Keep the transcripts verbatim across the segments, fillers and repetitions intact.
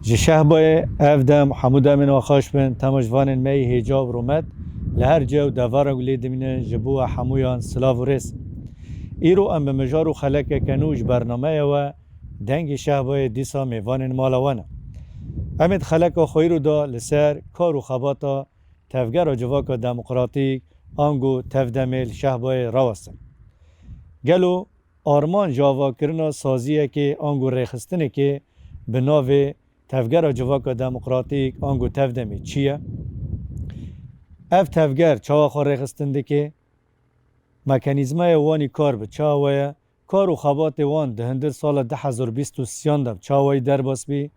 Ji Şehbayê ev dem hemû demên we xweş bin, temaşvanên me yî hêca û rûmet li her cih û devera ku lê dimînin, ji bo we hemûyan silav û rêz. Îro em bi mijar û xelekeke nû ji bernameya we Dengê Şehbayê dîsa mêvanên mala we ne. Em ê di xeleka xwe îro de li ser kar û xebata Tevgera Civaka Demokratîk ango Tevdemê li Şehbayê rawestin. Gelo armanc ji avakirina saziyekê ango rêxistinekê bi navê Tevgera Civaka Demokratîk ango Tevdemê çi ye? Ev tevger çawa xwe rêxistin dike? Mekanîzmaya wan î kar bi çawa ye? Kar û xebatê wan di hundir sala du hezar bîst û sêyan de bi çawayî derbas bî?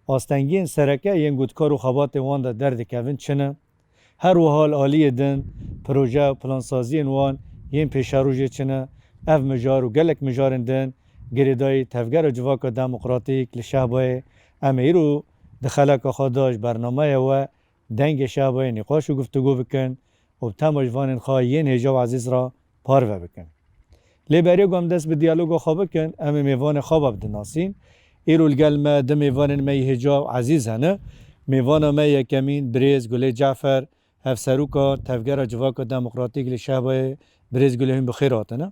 Astengiyên sereke yên ku di kar û xebatê wan de derdikevin çi ne? Her wiha li aliyê din proje û plansaziyên wan yên pêşerojê çi ne? Ev mijar û gelek mijarên din girêdayî Tevgera Civaka Demokratîk li Şehbayê em ê îro di xeleka xwe de ji bernameya we Dengê Şehbayê nîqaş û guftûgo bikin û bi temaşvanên xwe yên hêja û ezîz re parve bikin. Lê berê ku em dest bi diyaloga xwe bikin, em ê mêvanê xwe ve bidinasîn. Îro li gel me du mêvanên me yî hêja û ezîz hene. Mêvana me yekemîn birêz Gulê Cafer, Hevseroka Tevgera Civaka Demokratîk li Şehbayê, birêz Gulê hûn bi xêr hatine.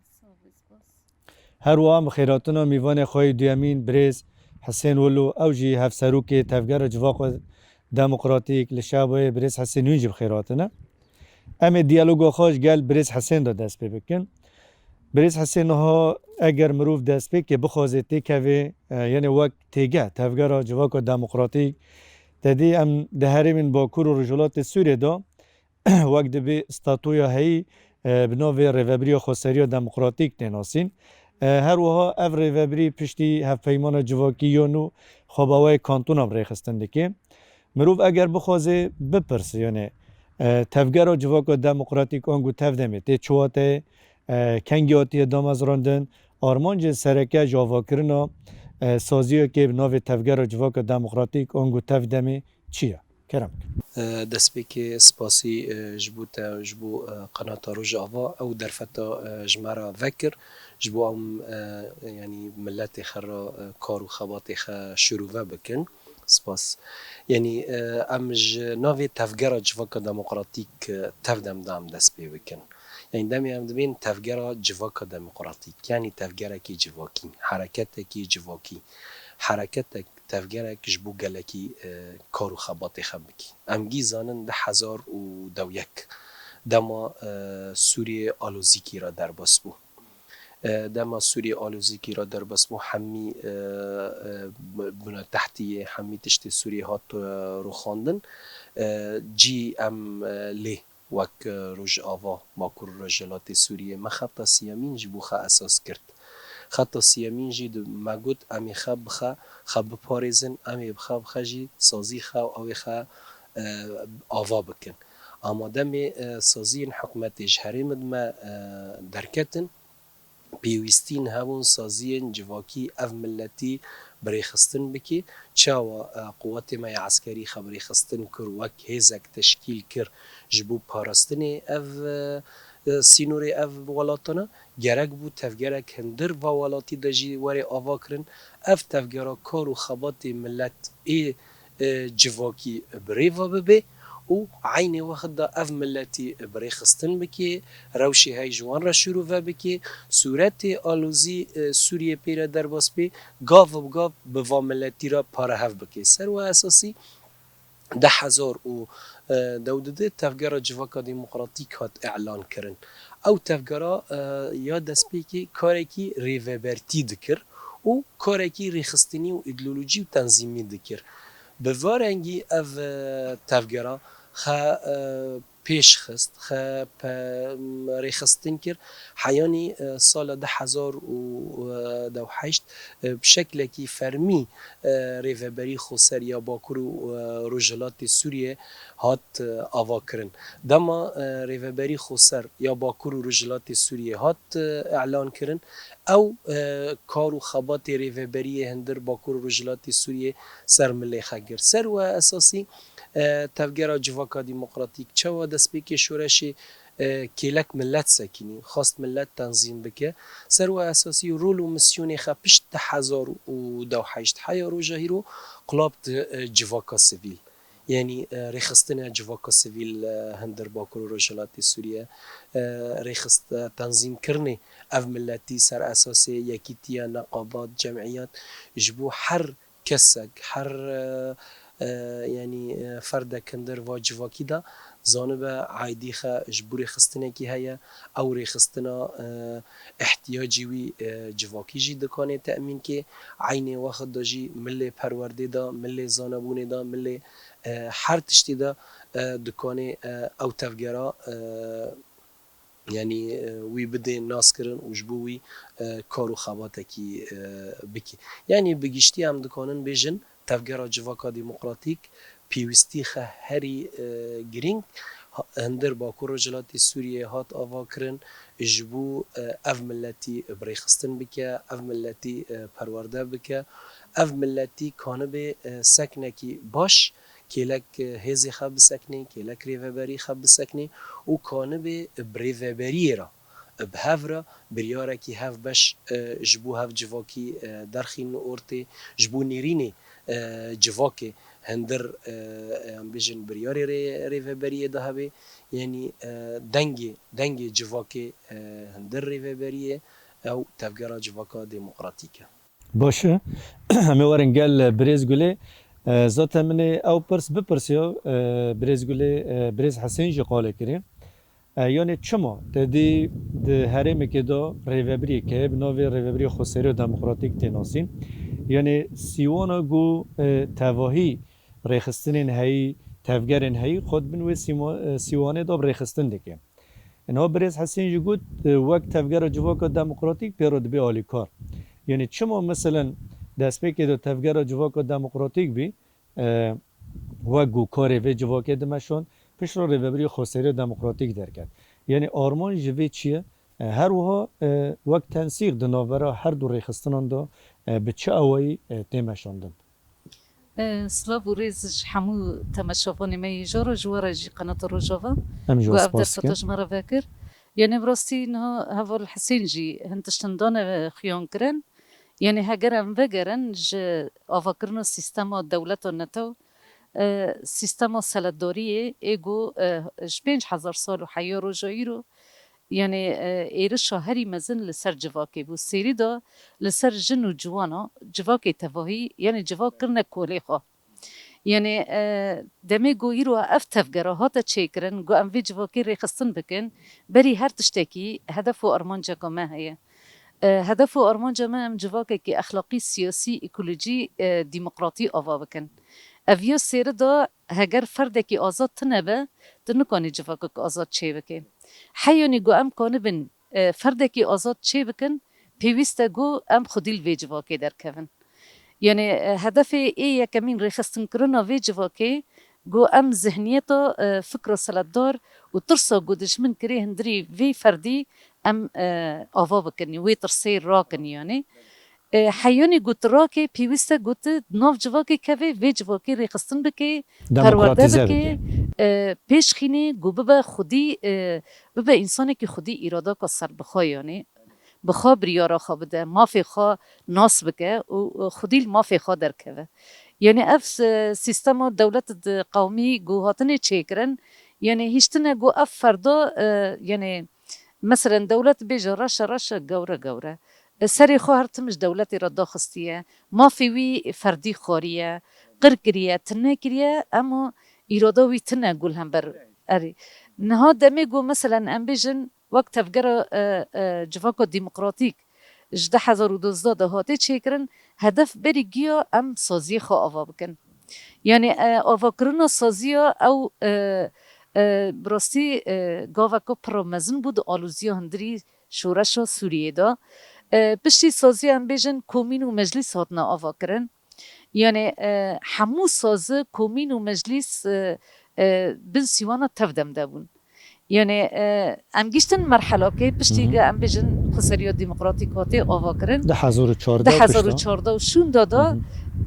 Her wiha em bi xêrhatina mêvanê xwe yê duyemîn birêz Hisên Wilo, ew jî hevserokê Tevgera Civaka Demokratîk li Şehbayê, birêz Hisên, hûn jî bi xêr hatine. Em ê diyaloga xwe ji gel birêz Hisên de dest pê bikin. Birêz Hisên, niha eger mirov destpêkê bixwaze têkeve, e, yanê wek têgeh Tevgera Civaka Demokratîk, te dî em di herêmên Bakur û Rojhilatê Sûriyê de wek dibê statuya heyî, e, bi navê Rêvebiriya Xweseriya Demokratîk tê nasîn. E, her wiha ev rêvebirî piştî hevpeymana civakî ya nû xwe bi awayê kantona bi rêxistin dike. Mirov eger bixwaze bipirse, yanê, e, Tevgera Civaka Demokratîk ango Tevdemê tê çi wateyê, e, kengî hatiye damezrandin, armancên sereke ji avakirina, e, saziyekê bi navê Tevgera Civaka Demokratîk ango Tevdemê çi ye? Kerem. E, destpêkê spasî, e, ji bo te, ji bo, e, qenata Rojava ew derfeta, e, ji me re vekir, ji bo em, e, yanî miletê xwe re, e, kar û xebatê xwe şirove bikin. Spas. Yanî, e, em ji navê Tevgera Civaka Demokratîk, e, Tevdem de em dest pê bikin. Yanî demê em dibên Tevgera Civaka Demokratîk, yanî tevgerekî civakî, hereketekî civakî, hereketek tevgerek ji bo gelekî, e, kar û xebatê xwe bikî. Em gî zanin du hezar û deh û yek dema, e, Sûriyê alozîkî re derbas bû. E, dema Sûriyê alozîkî re derbas bû, hemî, e, e, bûne tehtiyê, hemî tiştê Sûriyê hat, e, rûxandin. E, cî em, e, lê wek, e, Rojava, Bakur û Rojhilatê Sûriyê, me xeta siyemîn ji bo xwe esas girt. Xeta siyemîn jî di, me got, em ê xwe bi xwe, xwe biparêzin, em ê bi xwe, bi xwe jî sazî xwe û ew ê xwe, e, ava bikin. Ama demê, e, saziyên hikûmetê ji herêmê di me, e, derketin, pêwîstî hebûn saziyên civakî ev miletî bi rêxistin bikî. Çawa, e, quwetê me ya eskerî xwe bi rêxistin kir, wek hêzek teşkîl kir ji bo parastinê ev, e, e, sînorê ev welatana? Gerek bû tevgerek hundir va welatî de jî were ava kirin. Ev tevgera kar û xebatê milet ê e, civakî bi rê ve bibe û eynê wext de ev miletî bi rêxistin bike, rewşê hey ji wan re şirove bike, sûretê alozî, e, Sûriyê pê re derbas bê, gav bi gav bi va miletî re parehev bike. Ser wa esasî du hezar û deh û dudê tevgera Civaka Demokratîk hat îlan kirin. Ew tevgera, e, ya destpêkê karekî rêvebertî dikir û karekî rêxistinî û îdeolojî û tenzîmî dikir. Bi va rengî ev, e, tevgera xe, e, pêş xist, xe-, pe-, rêxistin kir. Heyanî, e, sala du hezar û deh û heşt, e, bi şeklekî fermî, e, Rêveberî Xweser ya Bakur û, e, Rojhilatê Sûriyê hat, e, avakirin. Dema, e, Rêveberî Xweser ya Bakur û Rojhilatê Sûriyê hat, e, îlan kirin, ew, e, kar û xebatê rêveberiyê hundir Bakur û Rojhilatê Sûriyê ser milê xwe girt. Ser we esasî, e, tevgera civaka demokratîk çawa destpêkê şoreşê, e, kêlek millet sekinî, xwest millet tenzîm bike. Ser we esasî rol û misyonê xwe pişt du hezar û deh û heşt heya roja hîro qulap di, e, civaka sivîl. Yanî, e, rêxistina civaka sivîl, e, hundir Bakur û Rojhilatê Sûriye, e, rêxist-, e, tenzîmkirinê ev milletî ser esasê yekîtiya neqabat, cemiyet, ji bo her kesek, her, e, e, yanî, e, ferdek hundir va civakî de zanibe aîdî xe ji bo rêxistinekî heye, ew rêxistina, e, ihtiyacî wî, e, civakî jî dikane temîn kê, eynê wext de jî milê perwerdê de, milê zanebûnê de, milê, e, her tiştî de, e, dikane, e, ew tevgera, e, yanî, e, wî bidê naskirin û ji bo wî, e, kar û xebatekî, e, bike. Yanî bi giştî em dikanin bêjin, tevgera civaka demokratîk pêwîstî xe herî, e, girîng ha-, hundir Bakur Rojhilatê Sûriyê hat avakirin, ji bo, e, ev milletî bi rêxistin bike, ev milletî, e, perwerde bike, ev milletî kanibê, e, seknekî baş, kêlek, e, hêzê xwe biseknê, kêlek rêveberî xwe biseknê û kanibê bi rêveberiyê re, bi hev re biryarekî hevbeş, e, ji bo hev civakî, e, derxîn ortê, ji bo nêrînê, e, civakê hundir, e, em bêjin biryarê rê-, rêveberiyê de hebe, yanî, e, dengê, dengê civakê, e, hundir rêveberiyê ew tevgera civaka demokratîk e. Baş e. Em ê werin gel birêz Gulê. E, zaten min ê ew pirs bipirsiya, e, birêz Gulê, e, birêz Hesên jî qalê kirî. E, yanî çima te dî di herêmekê de rêvebirî ke bi navê Rêvebirî Xweserî û Demokratîk tê nasîn? Yanî sîwana ku, e, tevahî rêxistinên heyî, tevgerên heyî xwe di bin wê sîma-, e, sîwanê de bi rêxistin dike. Niha birêz Hesên jî got, e, wek tevgera civaka demokratîk pê re dibe alîkar. Yanî çima meselen destpêkê de tevgera civaka demokratîk bî, e, wek ku karê vê civakê dimeşand, piştre rêvebirî Xweserî Demokratîk derket. Yanî armanc ji vê çi ye? E, her wiha, e, wek tensîq di navbera her du rêxistinan de, e, bi çi awayî, e, tê meşandin? E, silav û rêz ji hemû temaşevanê me yê jor û ji we re jî Qenata Rojava. Em jî we spas dikin. Ku ev derseta ji me re vekir. Yanî bi rastî niha heval Hesên jî hin tiştin dane xuyan kirin. Yanî heger em vegerin ji avakirina sîstema dewleta netew, e, sîstema seletdariyê ê ku, e, ji pênc hezar sal û heya roja îro, yanî, e, êrişa herî mezin li ser civakê bû. Sêrî da li ser jin û ciwana civakê tevahî, yanî civak kirine kolê xwe. Yanî, e, demê ku îro ev tevgera hate çêkirin, ku em vê civakê rêxistin bikin, berî her tiştekî hedef û armanceka me heye. E, hedef û armanca me em civakekî exlaqî, siyasî, ekolojî, e, demokratî ava bikin. Ev ya sêri da heger ferdekî azad tune be, tu nikanî civakek azad çêbikî. Heyanî ku em kanibin, e, ferdekî azad çêbikin, pêwîst e ku em xwedî li vê civakê derkevin. Yanî, e, hedefê ê yekemîn rêxistinkirina vê civakê ku em zihniyeta, e, fikra seletdar û tirsa ku dijmin kirê hundirî vê ferdî em, e, ava bikin, wê tirsê rakin yanî. E, heyanî ku tu rakê pêwîst e ku tu di nav civakê kevê, vê civakê rêxistin bikê, perwerde bikê, e, pêşxînê ku bibe xwedî, e, bibe însanekî xwedî îradaka serbixwe yanî. Bi xwe biryara xwe bide, mafê xwe nas bike û, û xwedî li mafê xwe derkeve. Yanî ev, e, sîstema dewlet di qewmî ku hatine çêkirin, yanî hiştine ku ev ferda, e, yanî meselen dewlet bêje reş e, reş e, gewr e, gewr e. E, serê xwe her tim ji dewletê re daxistiye, mafê wî ferdî xwariye, qir kiriye, tune kiriye, ema îrada wî tune ku li hember erê. Niha demê ku meselen em bêjin, wek tevgera, e, e, civaka demokratîk ji du hezar û duzdeh de hate çêkirin, hedef berî giya em saziyê xwe ava bikin. Yanî, e, avakirina saziya ew, e, Bi rastî, e, gaveka pir mezin bû di alûziya hundirî şoreşa Sûriyê de. E, piştî saziya, em bêjin, komîn û meclîs hatine avakirin. Yanî, e, hemû sazi, komîn û meclîs, e, e, bin sîwana Tevdem de bûn. Yanî, e, em giştin merhelakê, piştî Hı hı. ke em bêjin xweseriya demokratîk hatê avakirin. Di hezar û çardeh Di hezar û çardeh û şûnda da, Hı hı.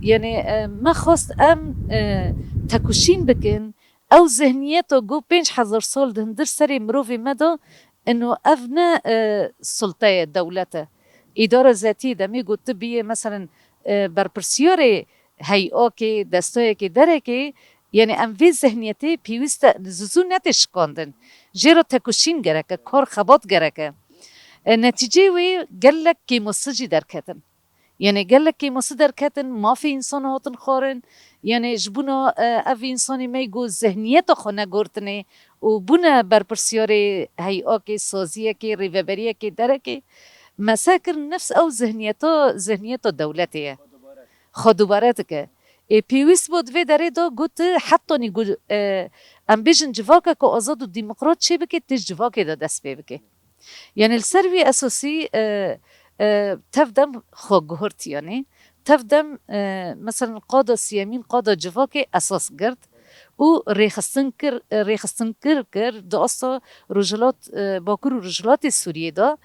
yanî, e, me xwest em, e, tekoşîn bikin, ew zihniyeta ku pênc hezar sal di hundir serê mirovê me de, ino ev ne, e, sulte ye, dewlet e. Îdara zetî demê ku tu biyê, meselen, e, berpirsiyarê heyakê, destayekê, derekê, yanî em vê zihniyetê pêwîst e, zû zû netê şikandin. Jê re tekoşîn gerek e, kar xebat gerek e. E, netîceyê wê gelek kêmasî jî derketin. Yanî gelek kêmasî derketin, mafê însan hatin xwarin. Yanî ji bona, e, ev însanê me ku zihniyeta xwe negortinê û bûne berpirsiyarê heyakê, saziyekê, rêveberiyekê, derekê, me seh kir nefs ew zihniyeta, zihniyeta dewletê ye. Xwe dubare dike. Ê pêwîst bû di vê derê de got, hetanî ku, e, em bêjin civakeke azad û demokrat çêbike, tê ji civakê de dest pê bike. Yanî li ser vî esasî, e, e, Tevdem xwe guhurt, yanî Tevdem, e, meselen qada siyemîn, qada civakê esas girt û rêxistin kir, e, rêxistin kir, kir di asta Rojhilat, e, Bakur û Rojhilatê Sûriyê de.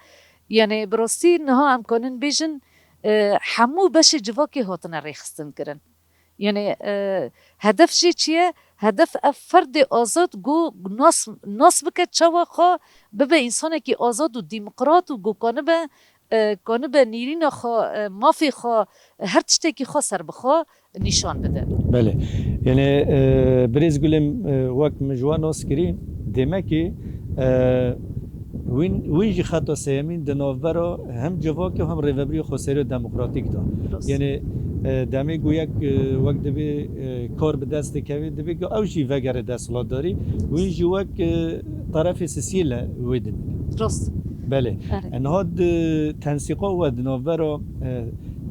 Yanî bi rastî niha em kanin bêjin, e, hemû beşê civakê hatine rêxistin kirin. Yanî, e, hedef jî çi ye? Hedef ev ferdê azad ku nas, nas bike çawa xwe bibe însanekî azad û demokrat û ku kanibe, e, kanibe nîrîna xwe, e, mafê xwe, her tiştekî xwe serbixwe nîşan bide. Belê. Yanî, e, birêz Gulê, e, wek min ji we nas kirî, demekî, e, wîn, wîn jî xeta sêyemîn di navbera hem civakê û hem rêvebirî xweseriya demokratîk de. Rast. Yanî, e, demê ku yek, e, wek dibê, e, kar bi dest dikevê, dibê ku ew jî vegere desthilatdarî, wîn jî wek, e, terefê sisiyê le wê dibîne. Rast. Belê. Erê. E, niha di tensîqa we di navbera, e,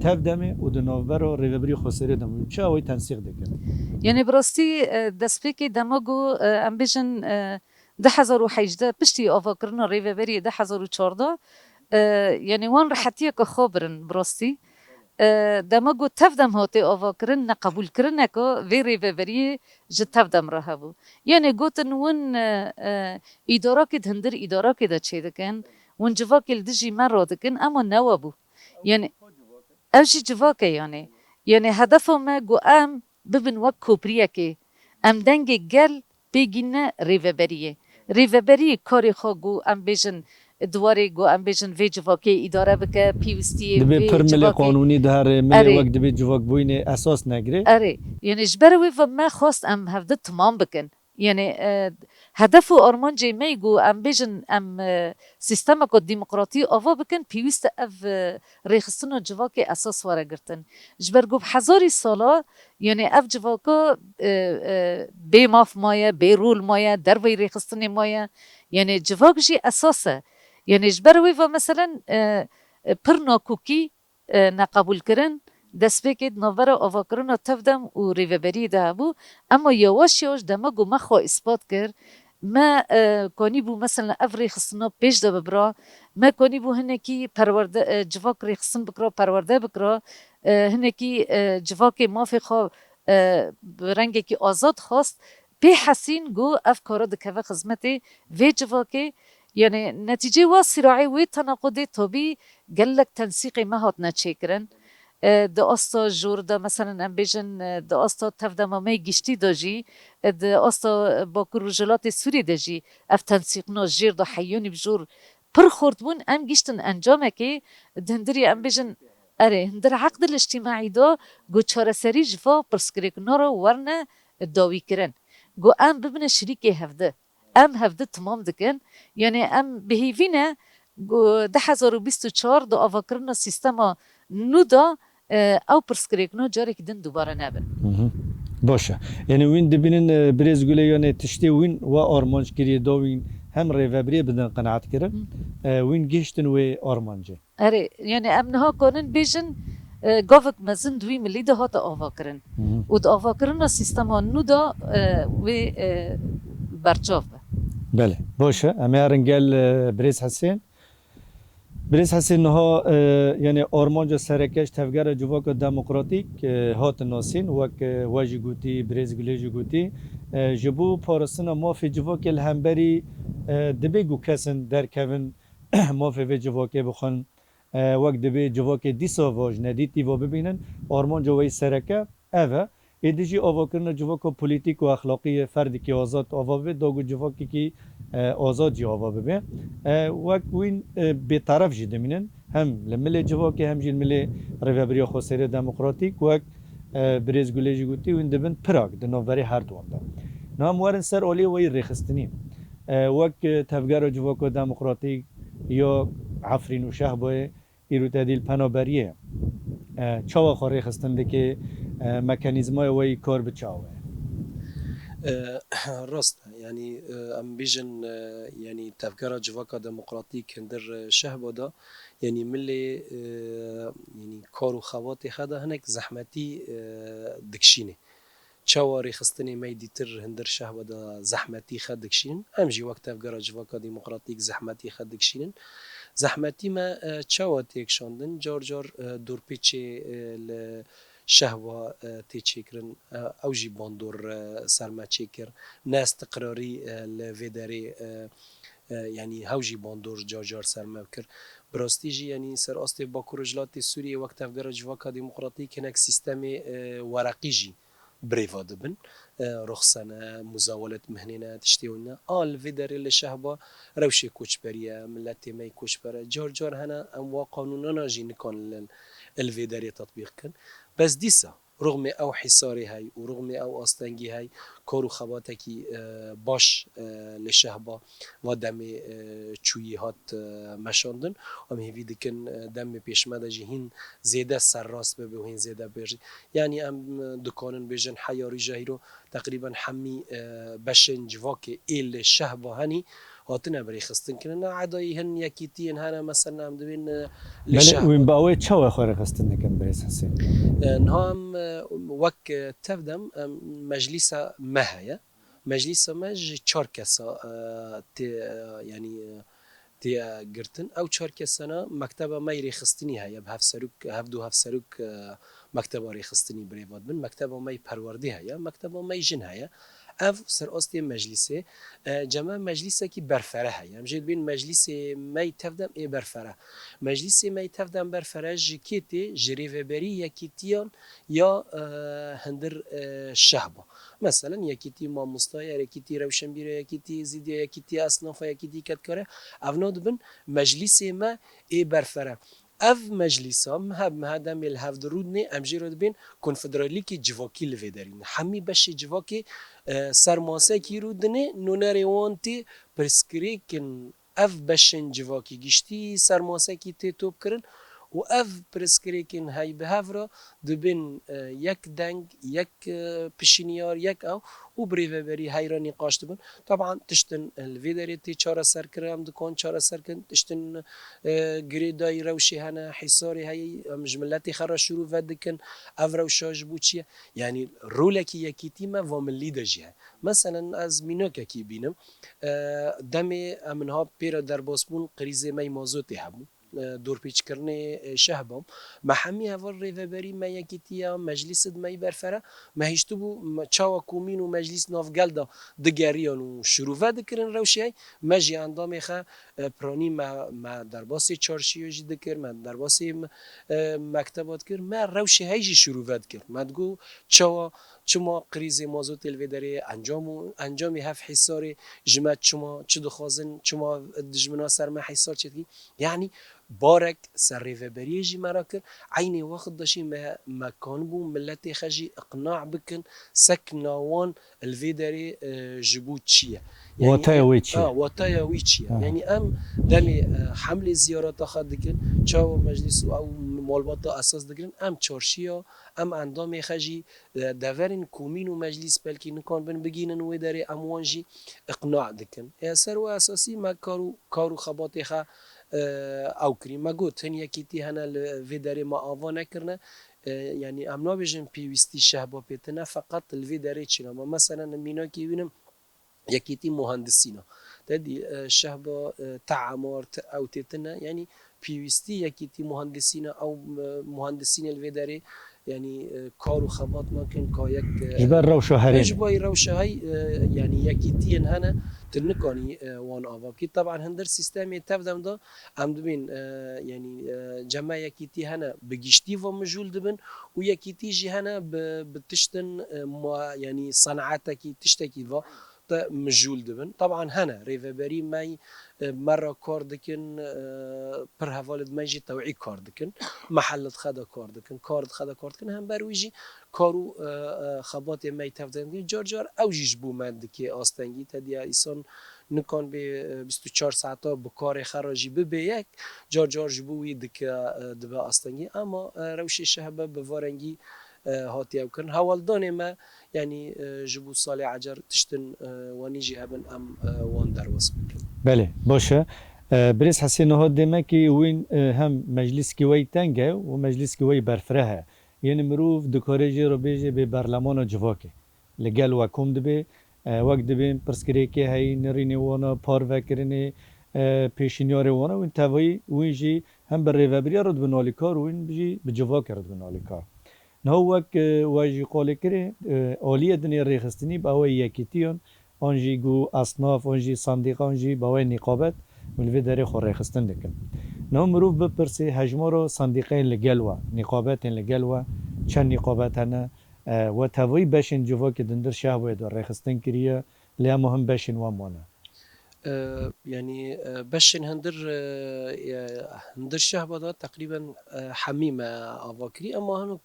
Tevdemê û di navbera rêvebirî xweseriya Demê çi awayî tensîq dikin? Yanî bi rastî, e, destpêkê dema ku, e, em bêjin, e, du hezar û hejdeh, piştî avakirina rêveberiyê du hezar û çardeh, e, yanî wan rehetiyeke xwe birin bi rastî. E, dema ku Tevdem hatê avakirin, neqebûlkirineke vê rêveberiyê ji Tevdem re hebû. Yanî gotin win, e, e, îdarakê di hundir îdarakê de çêdikin, win civakê li dijî me radikin, ema ne we bû. Yanî ev jî civak e yanî. Yanî hedefa me ku em bibin wek kopriyekê. Em dengê gel pê gîne rêveberiyê. Rêveberî karê xwe ku em bêjin di warê ku em bêjin vê civakê îdare bike, pêwîstiyê Dibê vê pir milê civakê qanûnî di her rê, milê Erê. wek dibê civakbûyînê esas negirê. Erê. Yanî ji ber wê ve me xwest em hevdi timam bikin. Yanî, e, hedef û armancê me yî ku em bêjin em, e, sîstemeke demokratî ava bikin, pêwîst e ev, e, rêxistina civakê esas were girtin. Ji ber ku bi hezarî sala, yanî ev civaka, e, e, bê maf maye, bê rol maye, derveyî rêxistinê maye. Yanî civak jî esas e. Yanî ji ber wê ve meselen, e, e, pir nakokî, e, neqebûlkirin, destpêkê di navbera avakirina Tevdem û rêveberiyê de hebû. Ema yawaş yawaş dema ku me xwe îspat kir, me, e, kanîbû mesela ev rêxistina pêş de bibira, me kanîbû hinekî perwerde, e, civak rêxistin bikira, perwerde bikira, e, hinekî, e, civakê mafê xwe, e, bi rengekî azad xwest, pê hesîn ku ev kara dikeve xizmetê vê civakê. Yanî netîcê wa sîraê wê tenaqudê tabî gelek tensîqê me hatine çêkirin. E, di asta jor de, meselen em bêjin, e, di asta Tevdema me giştî de jî, e, di asta Bakur Rojhilatê Sûrî de jî ev tensîqna jêr de heyanî bi jor pir xurt bûn. Em giştin encamekê di hundirî em bêjin, erê, hundir eqdil îctîmaî de ku çareserî ji va pirsgirêkna re werne dawîkirin. Ku em bibine şirîkê hevdi. Em hevdi timam dikin. Yanî em bi hêvî ne ku du hezar û bîst û çar di avakirina sîstema nû de, e, ew pirsgirêkna carek din dubare nebin. Mhm. Baş e. Yanî wîn dibînin, e, birêz Gulê, yanî tiştê wîn we armanc kiriye da wîn hem rêvebiriyê bidin qenaetkirin, Hı. e, wîn gihiştin wê armancê. Erê, yanî em niha kanin bêjin, e, gavek mezin di wî milî de hate avakirin. Hı hı. Û di avakirina sîstema nû de, e, wê, e, berçav be. Belê, baş e. Em ê herin gel, e, Birêz Hesên. Birêz Hesên, niha, e, yani armanca sereke ji Tevgera Civaka Demokratîk, e, hatin nasîn, wek, e, we jî gotî, Birêz Gulê jî gotî. E, ji bo parastina mafê civakê li hemberî, e, dibê ku kesin derkevin mafê vê civakê bixwin, e, wek dibê civakê dîsa va ji nedîtî va bibînin, armanca we yî sereke ev e. Êdî jî avakirina civaka polîtîk û exlaqî yê ferdekî azad ava bibe, da ku civakekî, e, azad jî ava bibe. E, wek wîn, e, bêteref jî dimînin, hem li milê civakê hem jî li milê Rêveberiya Xweseriya Demokratîk, wek, e, Birêz Gulê jî gotî, wîn dibin pirak di navberê her duwan de. Niha em werin ser aliyê we yî rêxistinî. E, wek, e, Tevgera Civaka Demokratîk ya Efrîn û Şehbayê, îro te dî li penaberiyê, e, çawa xwe rêxistin dike, e, mekanîzmaya we yî kar bi çawa ye? E, rast e. Yanî, e, em bêjin, e, yanî Tevgera Civaka Demokratîk hindir, e, Şehba de, yanî milê, e, yanî kar û xebatê xwe de hinek zehmetî, e, dikişîne. Çawa rêxistinê me yî dîtir hindir Şehba de zehmetî xwe dikişînin, em jî wek Tevgera Civaka Demokratîk zehmetî xwe dikişînin. Zehmetî me, e, çawa tê kişandin? Car car, e, dorpêçê, e, li Şehba, e, tê çêkirin. E, ew jî bandor, e, ser me çêkir. Neistiqrarî, e, li vê derê, e, e, yanî hew jî bandor car car ser me kir. Bi rastî jî, yanî ser astê Bakur Rojhilatê Sûriyê wek Tevgera Civaka Demokratîk hinek sîstemê, e, wereqî jî birêva dibin. E, ruxsene, muzawelet mihnêne, tiştê wina. A li vê derê li Şehba rewşê koçberî ye, miletê me yî koçber e. Car car hene em wa qanûnana jî nikan li, li vê derê tetbîq kin. Bes dîsa, rixmê ew hîsarê hey û rixmê ew astengî hey, kar û xebatekî, e, baş, e, li Şehba va demê, e, çûyî hat, e, meşandin. Em hêvî dikin, e, demê pêş me de jî hîn zêde serrast bibe û hîn zêde bêjî. Yanî em, e, dikanin bêjin heya rîja hîro teqrîben hemî, e, beşên civakê ê li Şehba henî hatine birêxistin kirin. Edayî hin yekîtiyên hene, mesela em dibên, e, li Belê, Şehba. Wîn bi awê çawa xwe rêxistin dikin, Birêz Hesên? E, niha em, e, wek, e, tevdem, em, meclîsa me heye. Meclîsa me ji çar kesa, e, tê, e, yanî, e, tê, e, girtin. Ew çar kesana mekteba me yî rêxistinî heye, bi hevserok, hevdu hevserok, e, mekteba rêxistinî birêva dibin. Mekteba me yî perwerdê heye, mekteba me yî jin heye. Ev ser astê meclîsê, e, cem me meclîsekî berfere heye. Em jê dibên meclîsê me yî tevdem ê berfere. Meclîsê me yî tevdem berfere ji kê tê? Ji rêveberî yekîtiyan ya, e, hindir, e, Şehba. Meselen, yekîtî mamosta ye, yekîtî rewşenbîr e, yekîtî êzîdî ye, yekîtî esnaf e, yekîtî kedkar e. Evna dibin meclîsê me ê berfere. Ev meclîsa, mehe, mehe demê li hev dirûdinê, em jê re dibên konfederalîkê civakî li vê derî ne. Hemî beşê civakê, e, ser masekî rûdinê, nûnerê wan tê pirsgirêkin ev beşên civakî giştî ser masekî tê topkirin û ev pirsgirêkên hey bi hev re dibin, e, yek deng, yek, e, pişinyar, yek ew û bi rêveberî hey re nîqaş dibin. Taban tiştin, e, li vê derê tê çareserkirin, em dikan çareserkin, tiştin, e, girêdayî rewşê hene, hîsarê heye, em ji miletê xwe re şirûve dikin, ev rewşa ji bo çi ye? Yanî rolekî yekîtî me va milî de jî heye. Meselen ez mînakekî bînim, e, demê em niha pê re derbas bûn, krîzê me yî mazotê hebû. E, dorpêçkirinê, e, Şehba. Me hemî heval rêveberî me yekîtiya meclîsê di me yî berfere. Me hiştibû me çawa komîn û meclîs nav gel de digeriyan û şirûve dikirin rewşê hey. Me jî endamê xwe, e, piranî me, me derbasê çarşiyê jî dikir, me derbasê, e, mekteba dikir, me rewşê hey jî şirûve dikir. Me digot çawa, çima krîzê mazotê li vê derê encam û encamê hev hîsarê ji me çima, çi dixwazin, çima dijmina ser me hîsar çêdikî? Yanî barek ser rêveberiyê jî me re kir. Eynê wext de jî me, me kanibû miletê xwe jî iqna bikin, sekna wan li vê derê, e, ji bo çi ye? Yanî, Wataya wê çi ye? Ha, wataya wî çi ye? Ha. Yanî em demê, e, hemlê ziyareta xwe dikin, çawa meclîs û ew malbata esas digirin, em çarşiya, em endamê xwe jî, e, deverên komîn û meclîs belkî nikan bin bigînin wê derê, em wan jî iqna dikin. Ê ser wê esasî me kar û, kar û xebatê xwe, e, ew kirî. Me got, hin yekîtî hene li vê derê me ava nekirine. E, yanî em nabêjin pêwîstî Şehba pê tune, feqet li vê derê çi ne. Me meselen mînakê wînim, Yekîtî muhandisîna. Te dî, e, şehba, e, te'emar, te-, ew tê tine, yanî pêwîstî yekîtî muhandisîna, ew, e, muhandisînê li vê derê, yanî, e, kar û xebat nakin, ka yek, e, Ji ber rewşa herêmê. Ji bo rewşa hey, e, yanî yekîtiyên hene, tu nikanî, e, wan ava bikî. Teban hindir sîstemê tevdem de em dibên, e, yanî, e, cema yekîtî hene bi giştî ve mijûl dibin û yekîtî jî hene bi, bi tiştin, e, ma-, yanî senaetekî, tiştekî ve te mijûl dibin. Teban hene, rêveberî me, e, me re kar dikin, e, pir hevalê me jî tewî kar dikin. Mehelle dixe de kar dikin, kar dixe de kar dikin. Hember wî jî kar û, e, e, xebatê me tev de dikin. Car car ew jî ji bo me dike astengî. Te diya îsan nikan bê, e, bîst û çar saeta bi karê xwe re jî bibe yek. Car car ji bo wî dike, e, dibe astengî. Ama, e, rewşê şehbe bi va rengî, e, hatiye ew kirin. Hewaldanê me, yanî, e, ji bo salê ecer tiştin, e, wanî jî hebin, em, e, wan derbas bikin. Belê, baş e. E, Birêz Hesên, niha demekî wîn, e, hem meclîskî wey teng e û meclîskî wey berfireh e. Yê mirov dikare jê re bêje bê berlemana civakê. Li gel we kom dibe, e, wek dibên pirsgirêkê heyî, nirînê wana, parvekirinê, e, pêşînyarê wana, wîn tevayî wîn jî hem bi rêvebiriya re dibin alîkar û wîn jî bi civakê re dibin alîkar. Niha wek, e, we jî qalê kirê, e, aliyê dinê rêxistinî bi ew ê yekîtiyan, an jî ku esnaf, an jî sendîqa, an jî bi ew ê nîqabet, û li vê derê xwe rêxistin dikin. Niha mirov bipirsê hejmara sendîqeyên li gel we, nîqabetên li gel we, çend nîqabet hene, e, we tevayî beşên civakê di hundir şehboyê de rêxistin kiriye, lê hema hin beşên wan mane. E, yanî, e, beşên hundir, e, e, hundir şehba de teqrîben, e, hemî me ava kirî, ema hinok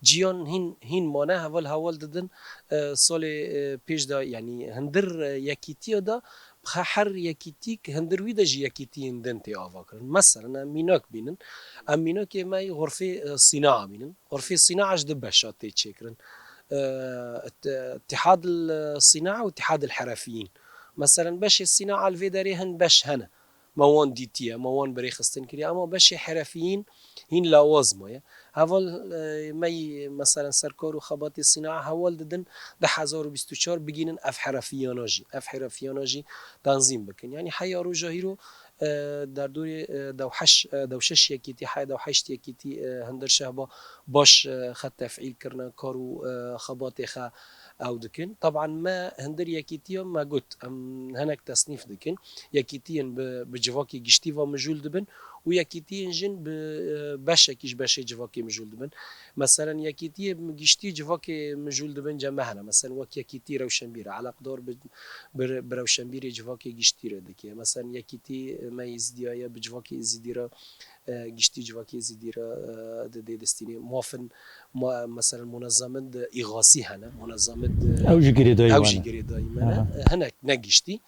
ciyan hîn, hîn mane, heval heval didin, e, salê, e, pêş de, yanî hundir, e, yekîtiya de, he-, her yekîtîk hundir wî de jî yekîtiyên din tê ava kirin. Meselen, em mînak bînin, em mînakê me yê xurfê, e, sînaa bînin. Xurfê sînaa ji du beşa tê çêkirin. E, it-, itihad el-sînaa û itihad el-herefiyîn. Meselen, beşê sînaa li vê derê hin beş hene. Me wan dîtiye, me wan bi rêxistin kiriye. Ema beşê herefiyîn hîn lawaz maye. Heval, e, me yî, meselen, serkar û xebatê sînaa heval didin du hezar û bîst û çar bigînin ev herefiyana jî, ev herefiyana jî tenzîm bikin. Yanî heya roja hîro, e, derdorê, e, dewheş, e, dewşeş yekîtî, heya dewheşt yekîtî, e, hundir şehba baş, e, xwe tefîl kirine, kar û, e, xebatê xwe ew dikin. Teban me hundir yekîtiya me got, em hinek tesnîf dikin. Yekîtiyên bi, bi civakê giştî ve mijûl dibin û yekîtiyên jin bi, e, beşekî ji beşê civakê mijûl dibin. Meselen, yekîtiyê giştî civakê mijûl dibin cem me hene. Meselen, wek yekîtî rewşenbîr e, eleqdar bi, bi, bi rewşenbîrê civakê giştî re dike. Meselen, yekîtî me Êzidiya ye, bi civakê Êzidî re, e, giştî civakê Êzidî re, e, didê destînê. Mafin, ma-, meselen, munezamin di îxasî hene. Munezamin di Ew jî girêdayî ew wan jî e. Girêdayî me ne. Aha. Hinek ne giştî.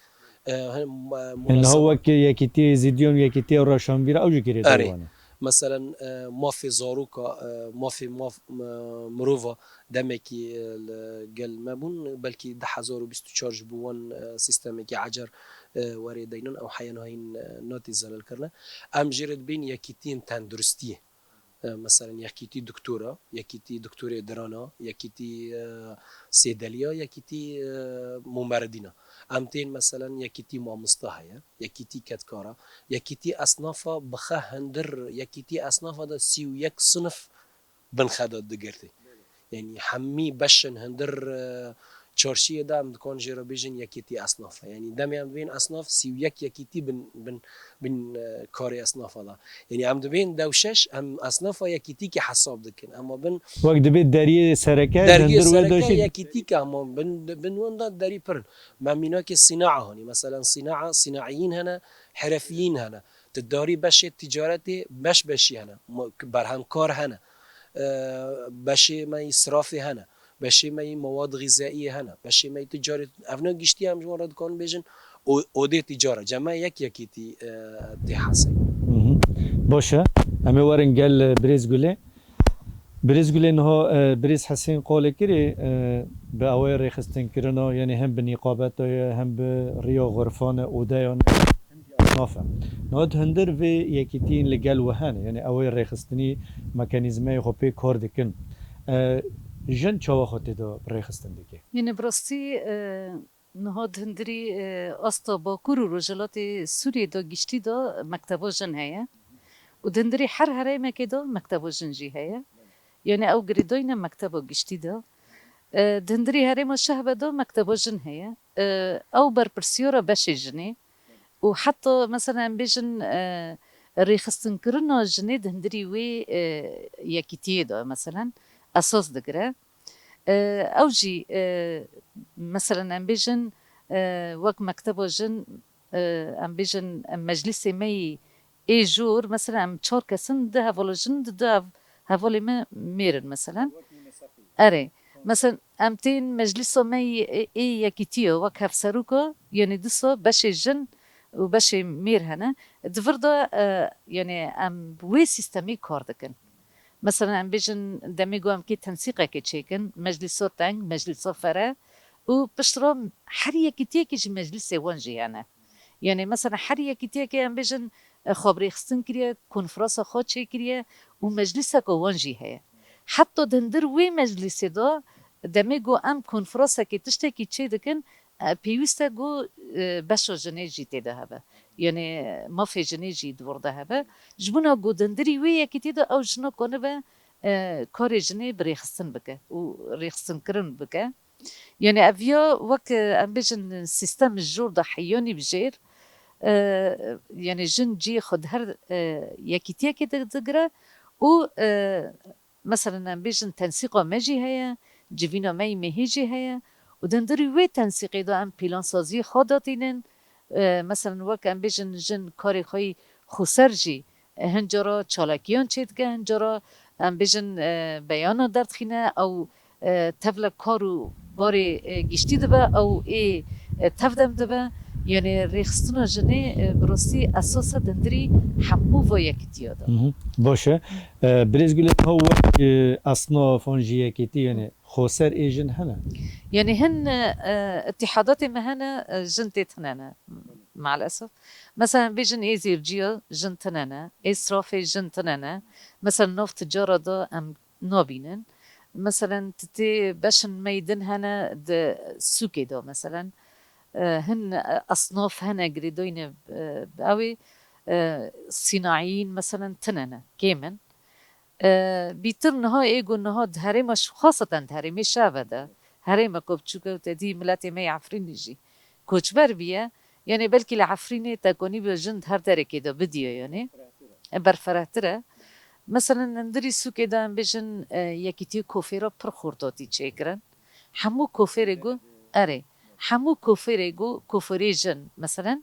E, hin-, ma-, Niha munezama- wek yekîtî Êzidiyan, yekîtî rewşenbîr e, ew jî girêdayî Erê. Wan e. Meselen, e, mafê zaroka, e, mafê maf-, m-, mirova demekî, e, li gel me bûn, belkî du hezar û bîst û çar ji bo wan, e, sîstemekî ecer, e, werê deynin, ew heya niha hîn, e, natê zelal kirine. Em jê re dibên yekîtiyên tenduristiyê. E, meselen, yekîtî doktora, yekîtî doktorê dirana, yekîtî, e, sêdeliya, yekîtî, e, mumeridîna. Em tên, meselen, yekîtî mamosta heye, yekîtî kedkara, yekîtî esnafa bi xe hundir, yekîtî esnafa de sî û yek sinif bin xe de digirtê. Yanî hemî beşin hundir, e, çarşiyê de em dikan jê re bêjin yekîtî esnaf e. Yanî demê em dibên esnaf sî û yek yekîtî bin, bin, bin, e, karê esnafa de. Yanî em dibên dewşeş, em esnafa yekîtîkî hesab dikin. Ema bin Wek dibê deriyê sereke, deriyê hundir wê sereke de jî yekîtîk e, ema bin, bin wan de derî pir in. Me mînakê sînaa hanî. Meselen sînaa, sînaiyîn hene, herefiyîn hene. Ticarî beşê ticaretê beş beşî hene. Mu-, berhemkar hene. E, beşê me yî sirafê hene. Beşê me yî mewad xîzeiyê hene. Beşê me yî ticarê, evna giştî em ji wan re dikarin bêjin, o-, odê ticara. Cem me yek yekîtî, e, tê hesê. Mhm. Baş e. Em ê werin gel, e, Birêz Gulê. Birêz Gulê niha, e, Birêz Hesên qalê kirê, e, bi awayê rêxistinkirina, yanî hem bi nîqabeta ye, hem bi riya xurfan e, odeyan e, hem jî esnaf e. Niha di hundir vê yekîtiyên li gel we hene, yanî ew ê rêxistinî mekanîzmayê xwe pê kar dikin. E, jin çawa xwe tê de rêxistin dike? Yanî bi rastî, e, Niha di hundirî, e, asta Bakur û Rojhilatê Sûriyê de giştî de mekteba jin heye. Û di hundirî her herêmekê de mekteba jin jî heye. Yani ew girêdayî ne mekteba giştî de. E, di hundirî herêma Şehbe de mekteba jin heye. E, ew berpirsiyara beşê jinê. Û heta mesela em bêjin, e, rêxistinkirina jinê di hundirî wê, e, yekîtiyê de mesela esas digire. E, ew jî, e, mesela em bêjin, e, wek mekteba jin, e, em bêjin, em meclîsê me yî ê jor, mesela em çar kes in, du hevala jin, du, du hev-, hevalê me mêr in mesela. Erê. Mesela em tên meclîsa me yî ê, ê yekîtiyê wek hevseroka, yanî dîsa beşê jin û beşê mêr hene. Di vir de, e, yanî em wê sîstemî kar dikin. Mesela em bêjin demê ku em kê tensîqekê çêkin, meclîsa teng, meclîsa fere û pişt re her yekîtiyekê jî meclîsê wan jî hene. Yanî mesela her yekîtiyekê em bêjin, e, xwe bi rêxistin kiriye, konferansa xwe çêkiriye û meclîseka wan jî heye. Heta di hundir wê meclîsê de demê ku em konferansekê tiştekî çê dikin, e, pêwîst e ku, e, beşa jinê jî tê de hebe. Yanî mafê jinê jî di wir de hebe. Ji bona ku di hundirî wê yekîtî de ew jina konibe, e, karê jinê bi rêxistin bike û rêxistinkirin bike. Yanî ev ya wek, e, em bêjin sîstem ji jor de heyanî bi jêr, e, yanî jin cihê xwe di her, e, yekîtiyekê de digire û, e, mesela em bêjin tensîqa me jî heye, civîna me yî mehî jî heye û di hundirî wê tensîqê de em pîlansaziyê xwe datînin. E, mesela wek em bêjin jin karê xwe yî xweser jî, e, hin cara çalakiyan çêdike, hin cara em bêjin, e, beyana derdixîne, ew, e, tevle kar û barê, e, giştî dibe, ew ê, e, tevdem dibe. Yanî rêxistina jinê, e, bi rastî esas e di hundirî hemû va yekîtiya de. Mhm. Baş e. E, Birêz Gulê, niha wek, e, esnaf an jî yekîtî, yanî xweser ê jin hene? Yanî hin, e, îtîhadatê me hene, e, jin tê tune ne, maalesef. Mesela em bêjin ê zêrciya jin tune ne, ê sirafê jin tune ne. Mesela nav ticara de em nabînin. Mesela tu tê beşin me yî din hene di sûkê de mesela. E, hin, e, esnaf hene girêdayî ne, e, bi ew ê, e, sînaîyîn mesela tune ne, kêm in. E, bîtir niha ê ku niha di herêma ş-, xaseten di herêmê Şeve de, herêmeke biçûk e û te dî miletê me yê Efrînê jî koçber bîye. Yanî belkî li Efrînê te konî bi jin di her derekê de bidiye yanî. E, berfirehtir e. Mesela hundirî sûkê de em bêjin, e, yekîtiyê kofêra pir xurt hatî çêkirin. Hemû kofêrê ku, erê, hemû kofêrê ku, kofêrê jin, mesela,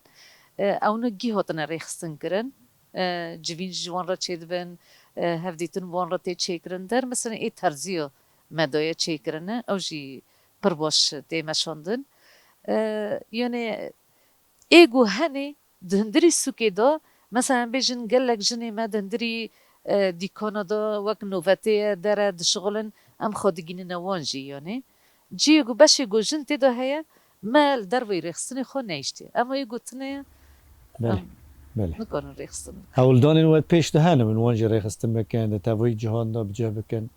e, ewne gî hatine rêxistin kirin. E, civîn ji wan re çêdibin, e, hevdîtin wan re tê çêkirin. Der, mesela, ê terziya me daye çêkirine, ew jî pir baş tê meşandin. E, yanî, ê ku henê di hundirî sûkê de, mesela, em bêjin gelek jinê me di hundirî, e, dîkana de wek novetê ye, dere dişixulin, em xwe digînine wan jî, yanî. Cihê ku beşê ku jin tê de heye, me li derveyî rêxistinê xwe nehiştiye. Ema ê ku tune ye, Belê, em belê. Nikarin rêxistin bikin. Hewldanên we pêş de hene, min wan jî rêxistin bikin, di tevayî cihan de bi cih bikin.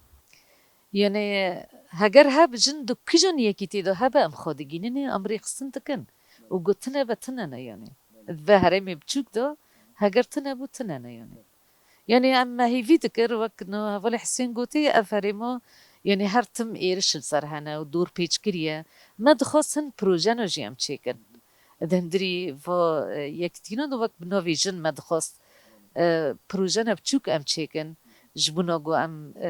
Yanî heger heb jin di kijan yekîtî de hebe, em xwe digînine, em rêxistin dikin. Û ku tune be, tune ne yanî. Di ve herêmê biçûk de heger tune bû, tune ne yanî. Yanî em me hêvî dikir, wek no hevalê Hisên gotî, ev herêma, yanî her tim êriş li ser hene û dorpêç kiriye. Me dixwest hin projene jî em çêkin. Di hundirî va, e, yekîtîna de wek bi navê jin me dixwest, e, projene biçûk em çêkin. Ji bona ku em, e,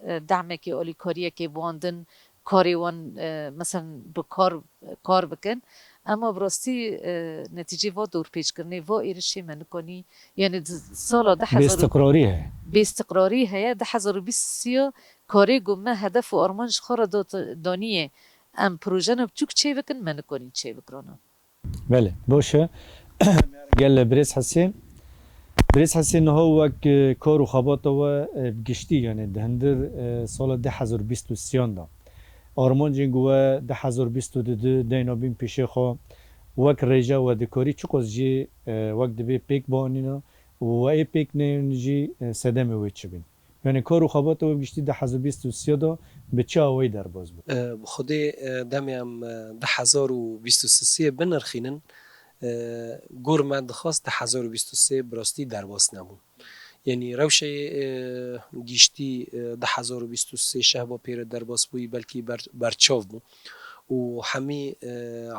e, dehmekê, alîkariyekê bi wan din, karê wan, e, mesela bi kar, kar bikin. Ema bi rastî, e, netîcê va dorpêçkirinê, va êrişê me nikanî, yanî di sala du hezar û Bêstiqrarî heye. Bêstiqrarî heye, du hezar û bîst sî ya karê ku me hedef û armanc ji xwe re dot-, daniyê, em projena biçûk çê bikin, me nikanî çê bikirana. Belê, baş e. Gel Birêz Hesên. Birêz Hesên, niha wek, e, kar û xebata we, e, bi giştî, yanî di hundir, e, sala du hezar û bîst û sêyan de, armancên ku we du hezar û bîst û du deyna bîn pêşê xwe, wek rêje we dikarî çiqas jî, e, wek dibê pêk bianîna û we ê pêk neyên jî, e, sedemê wê çi bîn? Yanî kar û xebata we bi giştî du hezar û bîst û sê de bi çi awayî derbas bû? E, bi Xwedê, e, demê em, e, du hezar û bîst û sê binirxînin, e, gor me dixwast du hezar û bîst û sê bi rastî derbas nebû. Yanî rewşeyê, e, giştî, e, du hezar û bîst û sê şehba pêre derbas bûyî belkî ber-, berçav bû û hemî, e,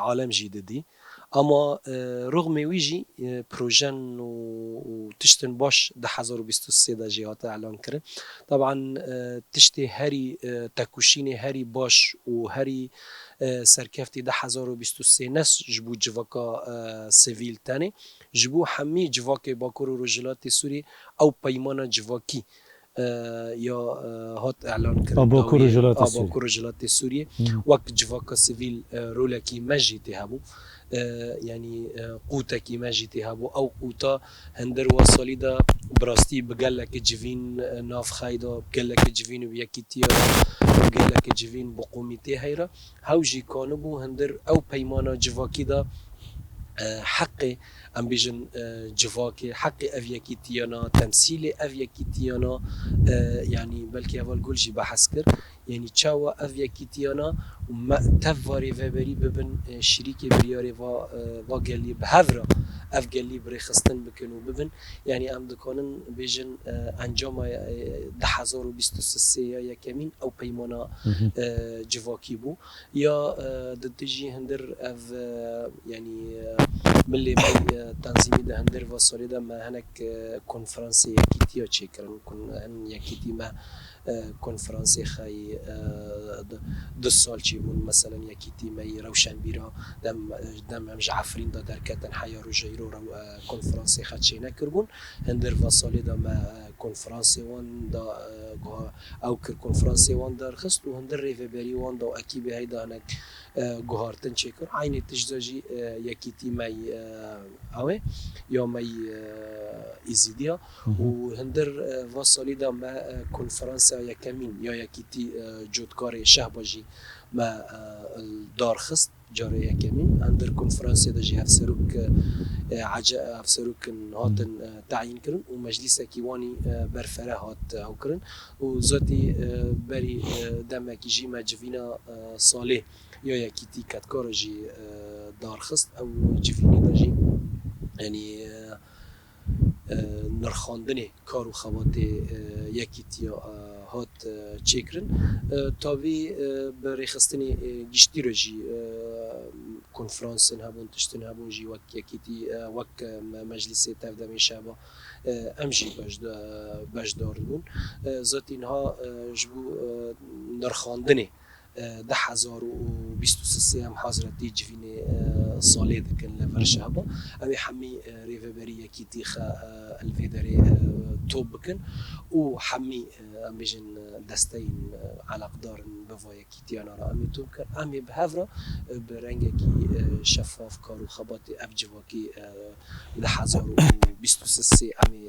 alem jî didî. Ama, e, rixmê wî jî, e, projen û, û tiştin baş du hezar û bîst û sê de jî hate elan kirin. Teban, e, tiştê herî, e, tekuşînê herî baş û herî, e, serkeftî du hezar û bîst û sê ne ji bo civaka, e, sivîl tenê, ji bo hemî civakê Bakur û Rojhilatê Sûriyê ew peymana civakî, e, ya, e, hat elan kirin A Bakur û dawiyê Rojhilatê a Sûriyê. Bakur û Rojhilatê Sûriyê Hmm. wek civaka sivîl, e, rolekî me jî tê hebû. E, yanî, e, qûtekî me jî tê hebû. Ew qûta hindir wa salî de bi rastî bi gelekî civîn, e, nav xeyda, bi gelekî civîn bi yekîtiya de, bi gelekî civîn bi qûmîtê heyra. Hew jî kanibû hindir ew peymana civakî de, e, heqê, em bêjin, e, civakê, heqê ev yekîtiyana, temsîlê ev yekîtiyana, e, yanî belkî heval Gul jî behs kir. Yanî çawa ev yekîtiyana û me tev va rêveberî bibin, e, şirîkê biryarê va, e, va gelî bi hev re ev gelî bi rêxistin bikin û bibin. Yanî em dikanin bêjin, e, encama, e, du hezar û bîst û sê ya yekemîn ew peymana, Mhm. e, civakî bû. Ya, e, di dijî hindir ev, e, yanî, e, milê me, e, tenzîmî de hindir va salê de me hinek, e, konferansê yekîtiya çêkirin. Kon-, hin yekîtî me, e, konferansê xeyî, e, du, du sal çêbûn. Meselen yekîtî me yî rewşenbîra dem, dem em ji Efrîn de derketin heya roja îro rew-, e, konferansê xwe çênekiribûn. Hindir va salê de me, e, konferansê wan da, e, guha-, ew kir konferansê wan derxist û hindir rêveberî wan da û ekîbê heyda hinek, e, guhartin çêkir. Eynê tişt de jî, e, yekîtî me yî, e, ew ê, ya me yî, e, Êzîdiya. Mhm. Û hindir, e, va salî de me, e, konferansa yekemîn ya yekîtî, e, cotkarê şehba jî me, e, li dar xist. Carê yekemîn hindir konferansê de jî hevserok, e, ece-, hevserok in hatin, e, teyîn kirin û meclîsekî wanî, e, berfere hat, e, ew kirin û zotî, e, berî, e, demekî jî me civîna, e, salê ya yekîtî kedkara jî, e, darxist. Ew civînê de jî, yanî, e, e, nirxandinê kar û xebatê, e, yekîtiya, e, hat, e, çêkirin. E, tabî, e, bi rêxistinê, e, giştî re jî, e, konferansên hebûn, tiştin hebûn jî wek yekîtî, e, wek, e, me-, meclîsê tevdemê şehba, e, em jî beşda-, beşdar dibûn. E, zotî niha, e, ji bo, e, nirxandinê, e, du hezar û bîst û sê em hazretî civînê, e, salê dikin li vir şehba. Em ê hemî, e, rêveberî yekîtî xe, e, li vê derê, e, top bikin û hemî, e, em bêjin, e, desteyên, e, eleqdar in bi va yekîtiyana re em ê top bikin. Em ê bi hev re, e, bi rengekî, e, şefaf kar û xebatê ev civakî, e, du hezar û bîst û sê em ê,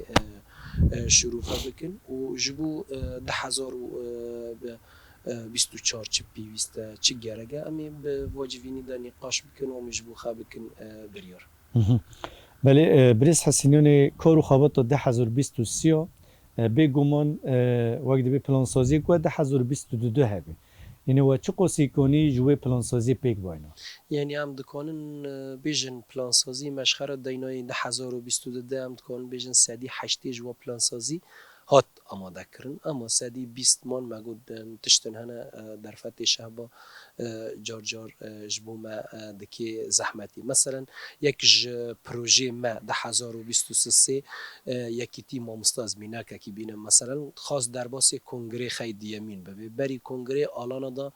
e, e, şirove bikin û ji bo, e, du hezar û, e, bi, e, bîst û çar çi pêwîst e, çi gerek e, em ê bi va civînî de nîqaş bikin û em ê ji bo xwe bikin, e, biryar. Mhm. Belê, e, birêz Hesînyanê kar û xebata du hezar bîst û sê ya, e, bêguman, e, wek dibê plansaziyê ku du hezar bîst û du hebe. Yanî we çi qasî kanî ji wê plansaziyê pêk bayna? Yanî em dikanin, e, bêjin plansazî me ji xwe re deynayê du hezar û bîst û du em dikanin bêjin sedî heştê ji we plansazî hat amade kirin. Ama sedî bîst man me got, e, tiştin hene, e, derfetê şehba, e, car car, e, ji bo me, e, dikê zehmetî. Meselen yek ji projeyê me du hezar û bîst û sê, e, yekîtî mamosta ez mînakekî bînim. Meselen xwest derbasê kongrê xey diyemîn bibe. Berî kongrê alana da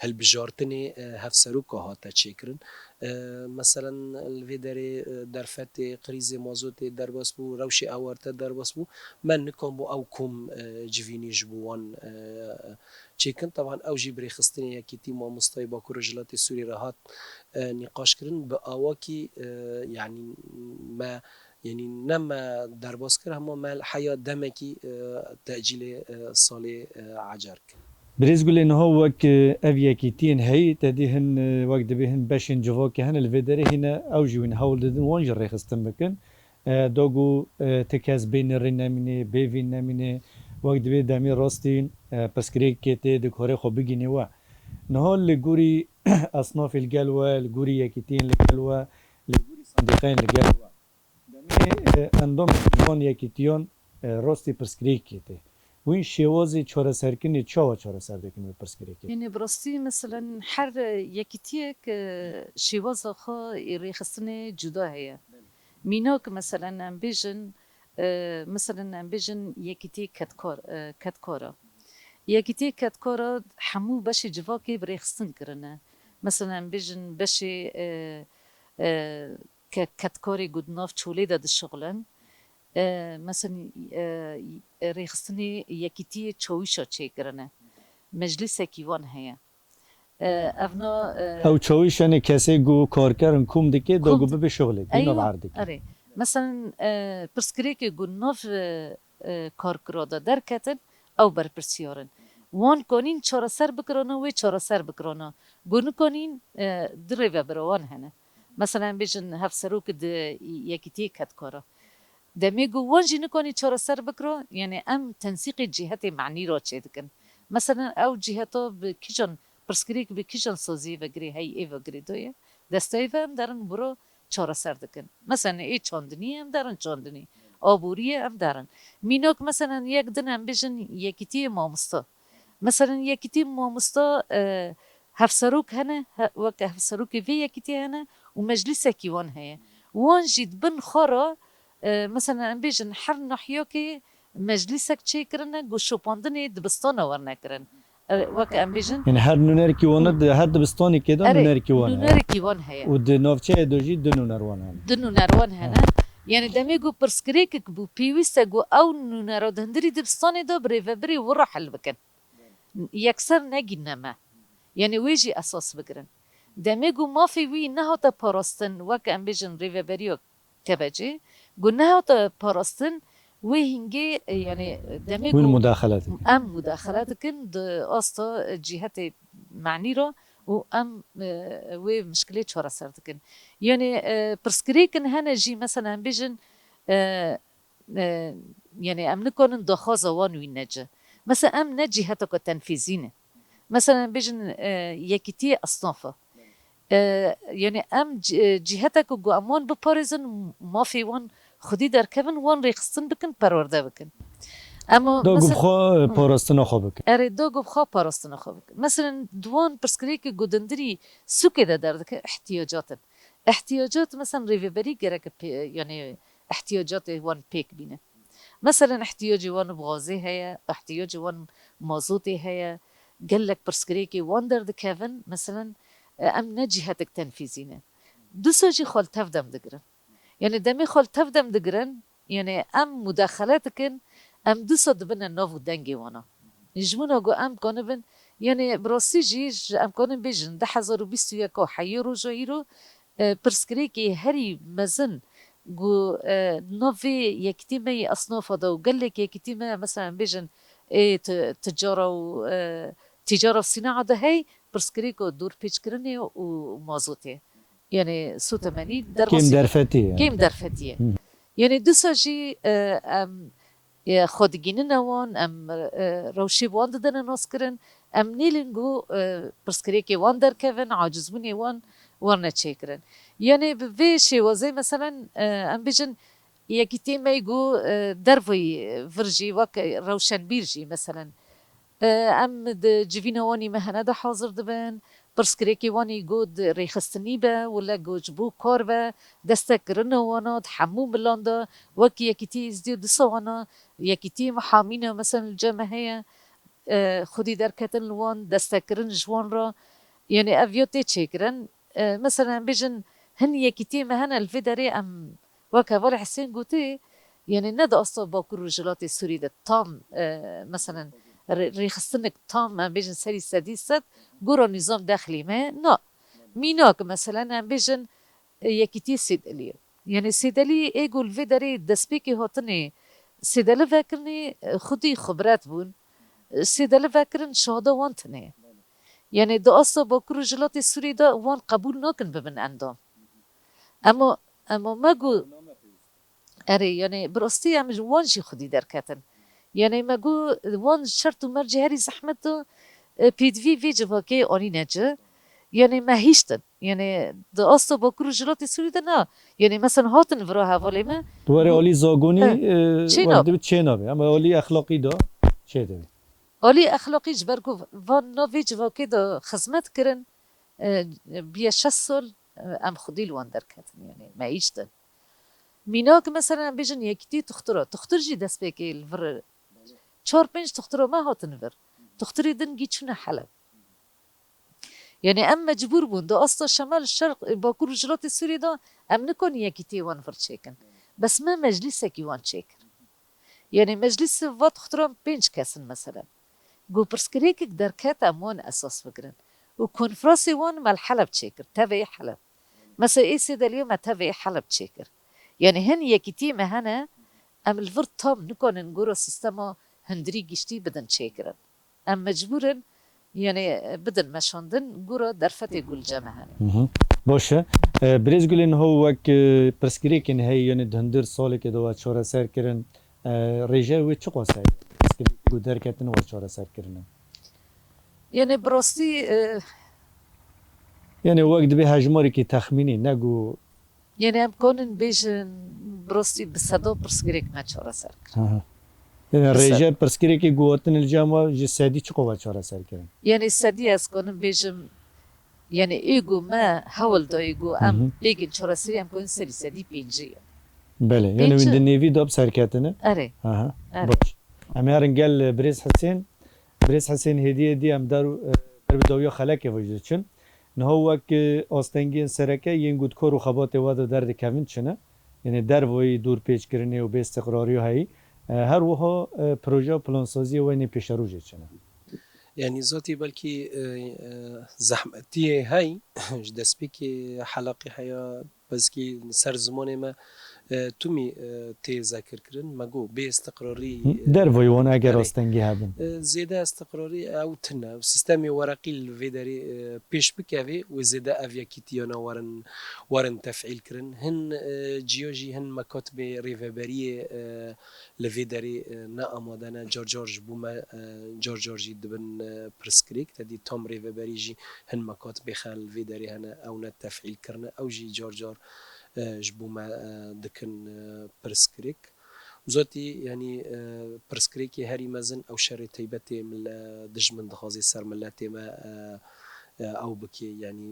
hilbijartinê, e, hevseroka hate çêkirin. E, meselen li vê derê, e, derfetê krîzê mazotê derbas bû, rewşê ewarte derbas bû. Me nikan bû ew kom, e, civînî ji bo wan, e, çêkin. Teban ew jî bi rêxistinê yekîtî mamostayê Bakur Rojhilatê Sûriyê re hat, e, nîqaş kirin. Bi awakî, e, yanî me, yanî ne me derbas kir, hema me heya demekî, e, tecîlê, e, salê, e, ecer kir. Birêz Gulê, niha wek, e, ev yekîtiyên heyî, te dî hin, e, wek dibê hin beşên civakê hene li vê derê hîne, ew jî wîn hewl didin wan jî rêxistin bikin. E, da ku, e, ti kes bê nirê nemînê, bê vîn nemînê, Wek divê demê rastî, e, pirsgirêkê tê dikorê xwe bigînî we. Niha li gorî esnafê li gel we, li gorî yekîtiyên li gel we, li gorî sendîqeyên li gel we. Demê, e, endamên van yekîtiyan, e, rastî pirsgirêkê tê. Wî şêwazê çareserkirinê çawa çareser dikin wê pirsgirêkê? Yanî bi rastî meselen her yekîtiyek, e, şêwaza xwe ê rêxistinê cuda heye. Belê. Mînak meselen em bêjin, e, meselen em bêjin yekîtiyê kedkar, e, kedkara. Yekîtiyê kedkara hemû beşê civakê bi rêxistin kirine. Meselen em bêjin beşê, e, e, ke-, kedkarê ku di nav çolê de dişixulin. E, mesela, e, rêxistinê yekîtiyê çawîşa çêkirine. Meclîsekî wan heye. E, ev na, e, Ew çawîş, yanî kesê ku karkerin kom dike, da ku Kom- bibe şixulê, ku Eywa, nav erdikê. Erê. Mesela, e, pirsgirêkê ku nav, e, e, karkira de derketin, ew berpirsiyar in. Wan kanîn çareser bikirana, wê çareser bikirana. Ku nikanîn, e, di rêvebira wan hene. Mesela em bêjin hevserok di yekîtiyê kedkara. Demê ku wan jî nikanî çareser bikira, yanî em tensîqê cîhetê manî re çêdikin. Mesela ew cîheta bi kîjan, pirsgirêk bi kîjan saziyê ve girê, heyê ve girêdaye, desteyê ve em derin wira çareser dikin. Mesela ê çandinî em derin çandinî, aboriyê em derin. Mînak mesela yek din em bêjin yekîtiyê mamosta. Mesela yekîtî mamosta, e, hevserok hene, he-, weke hevserokê vê yekîtiyê hene û meclîsekî wan heye. Wan jî di bin xwe re, e, mesela em bêjin her nahiyakê meclîsek çêkirine ku şopandinê dibistana werne kirin. E, weke em bêjin Yanî her nûnerekî wan e, di her dibistanekê de Erê, nûnerekî wan heye. Nûnerekî wan heye. Û di navçeyê de jî du nûner wan hene. Du nûner wan hene. Ha. Yanî demê ku pirsgirêkek bû, pêwîst e ku ew nûnera di hundirî dibistanê de bi rêvebirê wira hel bikin. Yekser negîne me. Yanî wê jî esas bigirin. Demê ku mafê wî nehate parastin, weke em bêjin rêveberiya kebecê, ku nehate parastin, wê hingê, e, yanî demê Wî ku mudaxele dikin. Em mudaxele dikin di asta cîhetê manî re û em, e, wê mişkilê çareser dikin. Yanî, e, pirsgirêkin hene jî, mesela em bêjin, e, e, yanî em nikarin daxwaza wan wî nece. Mesela em ne cîheteke tenfîzî ne. Mesela em bêjin, e, yekîtiyê esnafa. E, yanî em c-, e, cîheteke ku em wan biparêzin, mafê wan xwedî derkevin, wan rêxistin bikin, perwerde bikin. Ema Da ku mesela bi xwe, e, Hı. parastina xwe bikin. Erê, da ku bi xwe parastina xwe bikin. Mesela di wan pirsgirêkê ku dindirî sûkê de derdike, ihtiyacat in. Ihtiyacat mesela rêveberî gerek pê-, yanî ihtiyacatê wan pêk bîne. Meselen, ihtiyacê wan bi gazê heye, ihtiyacê wan mazotê heye, gelek pirsgirêkê wan derdikevin, meselen, e, em ne cîhetek tenfîzî ne. Dîsa jî xwe li tev dem digirin. Yanî demê xwe li tev dem digirin, yanî em mudaxele dikin, em dîsa dibine nav û dengê wana. Ji wana ku em kanibin, yanî bi rastî jî ji, em kanin bêjin, du hezar û bîst û yek heyê roja îro, e, pirsgirêkê herî mezin ku, e, nav vê yekîtî me yê esnafa de û gelek yekîtî me, mesela em bêjin, ê ti-, ticara û, e, tîcara û sînaa de hey, pirsgirêka dorpêçkirinê û mazotê. Yanî sûtemenî Kêm derfetî ye. Kêm derfetî ye. Hı. Yanî dîsa jî, e, em, e, xwe digînine wan, em, e, rewşê bi wan didine naskirin, em nêlin ku, e, pirsgirêkê wan derkevin, acizbûnê wan werne çêkirin. Yanî bi vê şêwazê, meselen, e, em bêjin, yekîtiyê me yê ku, e, derveyî vir jî wek rewşenbîr jî, meselen, e, em di civîna wanî me hene de hazir dibin, pirsgirêkê wanî ku di rêxistinî be, wile ku ji bo kar be, destekirina wana di hemû milan de, wek yekîtiyê Êzidî û dîsa wana, yekîtiyê mihamî ne, meselen li cem me heye, e, xwedî derketin li wan, destekkirin ji wan re. Yanî ev ya tê çêkirin. E, mesela em bêjin hin yekîtiyê me hene li vê derê em, wek hevalê Hesên gotî, yanî ne di asta Bakur û Rojhilatê Sûrî de tam, e, mesela rê-, rêxistinek tam em bêjin serî sedî sed gora nîzam dexlî me. Na. Mînak mesela em bêjin, e, yekîtiyê Sêdeliyê. Yanî Sêdelî ê ku li vê derê destpêkê hatinê Sêdeli vekirinê, e, xwedî xibret bûn. E, Sêdeli vekirin şahada wan tune ye. Yanî di asta Bakur û Rojhilatê Sûrî de wan qebûl nakin bibin endam. Ema, ema me got, erê, yanî bi rastî em ji wan jî xwedî derketin. Yanî me got, wan şert û mercê herî zehmet da, e, pêdivî vê civakê anîne ci. Yanî me hiştin. Yanî di asta Bakur û Rojhilatê Sûrî de na. Yanî mesela hatin vira hevalê me. Di warê alî zagonî, e, çê nabe. Çê nabe. Ama alî exlaqî da çê dibê. Alî exlaqî ji ber ku van navê civakê de xizmet kirin, e, bîye şeş sal, e, em xwedî li wan derketin, yanî me hiştin. Mînak, mesela, em bêjin yekîtî tuxtira. Tuxtir jî destpêkê li vir çar pênc tuxtira me hatin vir. Tuxtirê din gî çûne Heleb. Yanî em mecbûr bûn. Di asta şemal şerq, bakur û rojhilatê Sûriyê de em nikanî yekîtiyê wan vir çêkin. Bes me meclîsekî wan çêkir. Yanî meclîs va tuxtiran pênc kes in mesela. Ku pirsgirêkek derket em wan esas bigirin. Û konferansê wan me li Heleb çêkir, teveyê Heleb. Mesela ê Sêdeliya me teveyê Heleb çêkir. Yanî hin yekîtiyê me hene, em li vir tam nikanin gora sîstema hundirî giştî bidin çêkirin. Em mecbûr in, yanî bidin meşandin gora derfetê ku li cem me hene. Hı hı. Baş e. E, Birêz Gulê, niha wek, e, pirsgirêkên heye, yanî di hundir salekê de we çareser kirin, e, rêje wê çiqas heye? Pirsgirêkê ku derketin we çareser kirine? Yanî bi rastî, e, Yanî wek dibê hejmarekî texmînî, ne ku Yanî em kanin bêjin, bi rastî bi seda pirsgirêk me çareser kir. Aha. Yanî Bi sed. Rêje pirsgirêkê ku hatin li cem we ji sedî çiqo we çareser kirin? Yanî sedî ez kanim bêjim, yanî ê ku me hewl dayê ku em Hı hı. bêgin çareserî, em kanin serî sedî pêncî ye. Belê. Yanî Pêncî. Wî di nêvî de bi serketine? Erê. Aha. Erê. Baş. Em herin gel, e, Birêz Hisên. Birêz Hisên, hêdî hêdî em der, e, der bi dawiya xelekê ve jî diçin. Niha wek, e, astengiyên sereke yên ku di kar û xebatê we de derdikevin çi ne? Yanî dervayî dûrpêçkirinê û bêistiqrariya heyî. E, her wiha, e, proje û plansaziyê we yên pêşerojê çi ne? Yanî zatî belkî, e, e, zehmetiyê hey ji destpêkê helaqî heya, belkî li ser zimanê me, e, tumî, e, tê zekirkirin. Me got bêistiqrarî, e, Dervayî wan eger erê. astengî hebin. E, zêde istiqrarî ew tune. Sîstemê wereqî li vê derê, e, pêş bikevê, wê zêde ev yekîtiyana werin, werin tefîl kirin. Hin, e, ciya jî hin mekatibê rêveberiyê, e, li vê derê, e, ne amade ne. Car car ji bo me, e, car car jî dibin, e, pirsgirêk. Te dî tam rêveberî jî hin mekatibê xwe li vê derê hene, ew ne tefîl kirine. Ew jî car car, e, ji bo me, e, dikin, e, pirsgirêk. Zatî, yanî, e, pirsgirêkê herî mezin ew şerê teybetê mil-, e, dijmin dixwazê ser miletê me, e, e, ew bikê. Yanî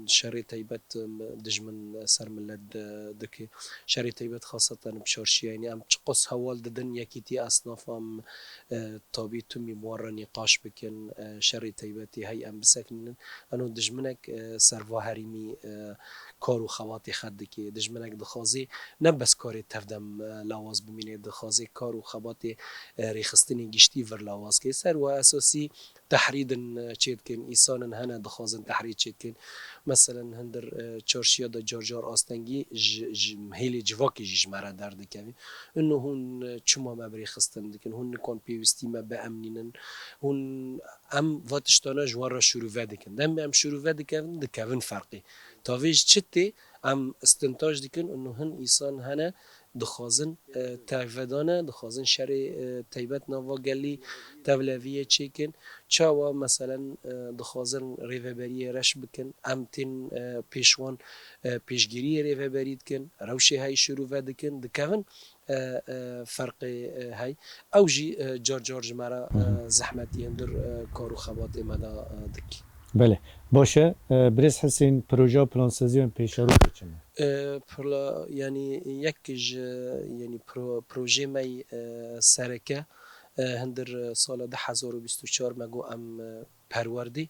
şerê teybet, e, dijmin ser milet di-, dike. Şerê teybet xaseten bi çarşiya, yanî em çiqas heval didin yekîtî esnafa em, e, tabî tumî bi wan re nîqaş bikin, e, şerê teybetê hey em biseknînin. Eno dijminek, e, ser va herîmî, e, kar û xebatê xwe dike. Dijminek dixwazê ne bes karê tevdem, e, lawaz bimîne, dixwazê kar û xebatê, e, rêxistinê giştî vir lawaz ke. Ser wa esasî tehrîdin, e, çê dikin, îsanin hene dixwazin tehrîd çê dikin. Meselen, hindir, e, çarşiya de car car astengî ji, ji hêlê civakê jî ji me re derdikevin. Ino hûn, e, çima me bi rêxistin dikin? Hûn nikan pêwîstî me biemnînin? Hûn, em va tiştane ji wan re şirove dikin. Demê em şirove dikevin, dikevin ferqê. Tavê ji çi tê? Em istintaj dikin, ino hin îsan hene, dixwazin, e, tevvedane, dixwazin şerê, e, teybet nava gelî tevleviyê çêkin. Çawa, meselen, e, dixwazin rêveberiyê reş bikin, em tên, e, pêş wan, e, pêşgiriyê rêveberî dikin, rewşê hey şirove dikin, dikevin, e, e, ferqê, e, hey. Ew jî, e, car car ji me re, Hı hı. e, zehmetiyên dir, e, kar û xebatê me de, e, dikî. Belê. Baş e. E, Birêz Hisên, proje û plansaziya pêşerojê çi ne? E, pla-, yanî yek ji, yanî pro-, projê me yî, e, sereke, e, hindir, e, sala du hezar û bîst û çar me got em, e, perwerdî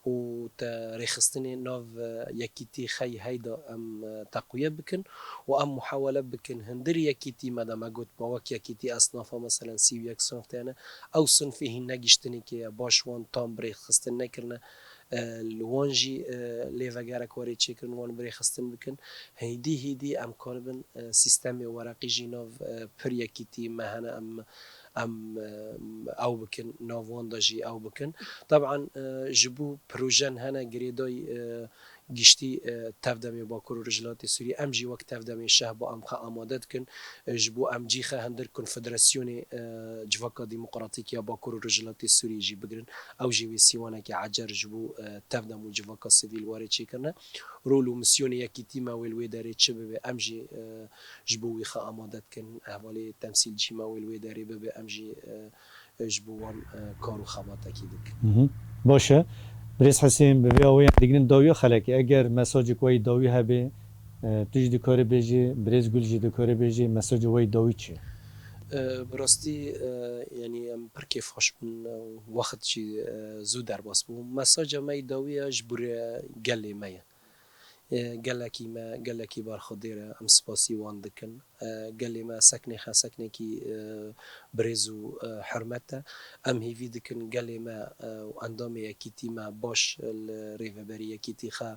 û te rêxistinê nav, e, yekîtî xey heyda em, e, teqwiye bikin û em muhawele bikin. Hindir yekîtî me de me got, ma wek yekîtî esnafa, meselen, sî û yek sinf tê hene, ew sinfê hîn negiştinî ke ye, baş wan tam bi rêxistin nekirine. E, li wan jî, e, lê vegerek werê çêkirin, wan bi rêxistin bikin. Hêdî hêdî em karibin, e, sîstemê wereqî jî nav, e, pir yekîtî me hene, em, em, e, ew bikin, nav wan de jî ew bikin. Teban, e, ji bo projen hene girêdayî, e, giştî, e, tevdemê Bakur û Rojhilatê Sûriyê, em jî wek tevdemê Şehba em xwe amade dikin. E, ji bo em cî xe hindir Konfederasyonê, e, Civaka Demokratîk ya Bakur û Rojhilatê Sûriyê jî bigirin. Ew jî wê sîwanekî ecer ji bo, e, tevdem û civaka sivîl warê çêkirine. Rol û misyonê yekîtî me wê li wê derê çi bibe, em jî, e, ji bo wî xwe amade dikin. Hevalê temsîlcî me wê li wê derê bibe, em jî, e, ji bo wan, e, kar û xebatekî dikin. Mhm. Baş e. Birêz Hesên, bi vê awê em digihînin dawiya xelekê. Eger mesajek we yî dawî hebe, e, tu jî dikarî bêjî, Birêz Gul jî dikarî bêjî, mesajê we yî dawî çi ye? E, bi rastî, e, yanî em pir kêfxweş bûn, e, wext jî, e, zû derbas bû. Mesaja me yî dawî ya ji bo gelê me ye. E, gelekî me, gelekî berxwedêr e, em spasî wan dikin. E, gelê me seknê xe seknekî, e, birêz û, e, hurmet e. Em hêvî dikin gelê me, e, û endamê yekîtî me baş li rêveberî yekîtî xe,